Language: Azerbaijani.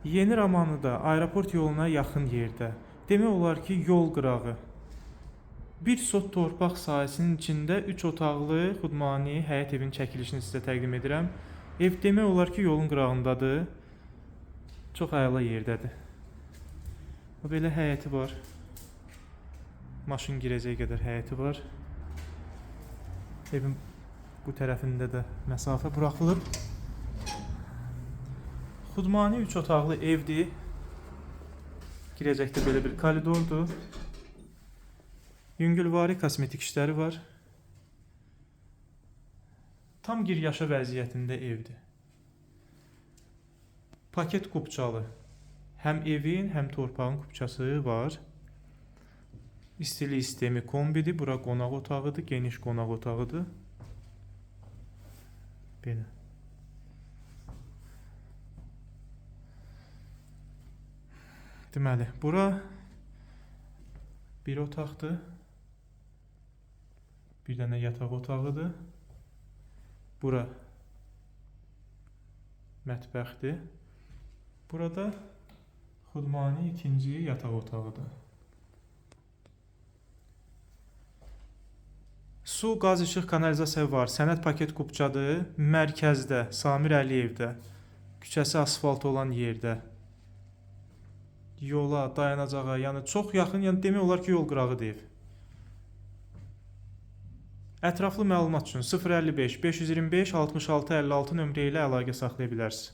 Yeni Romanlıda, aeroport yoluna yaxın yerdə. Demək olar ki, yol qırağı. Bir sot torpaq sahəsinin içində 3 otaqlı Xudmani həyət evinin çəkilişini sizə təqdim edirəm. Ev demək olar ki, yolun qırağındadır. Çox əla yerdədir. Belə həyəti var. Maşın girəcək qədər həyəti var. Evin bu tərəfində də məsafə buraxılıb. Xudmani 3 otaqlı evdir. Girəcəkdə belə bir koridordur. Yüngülvari kosmetik işləri var. Tam gir yaşa vəziyyətində evdir. Paket kupçalı. Həm evin, həm torpağın kupçası var. İstilik sistemi kombidir. Bura qonaq otağıdır, geniş qonaq otağıdır. Belə. Deməli, bura bir otaqdır. Bir dənə yataq otağıdır. Bura mətbəxdir. Burada Xudmani ikinci yataq otağıdır. Su, qaz, işıq, kanalizasiya var. Sənəd paket kupçadır. Mərkəzdə, Samir Əliyevdə. Küçəsi asfalt olan yerdə. Yola, dayanacağa, yəni çox yaxın, yəni demək olar ki, yol qırağıdır ev. Ətraflı məlumat üçün 055 525 66 56 nömrə ilə əlaqə saxlaya bilərsiniz.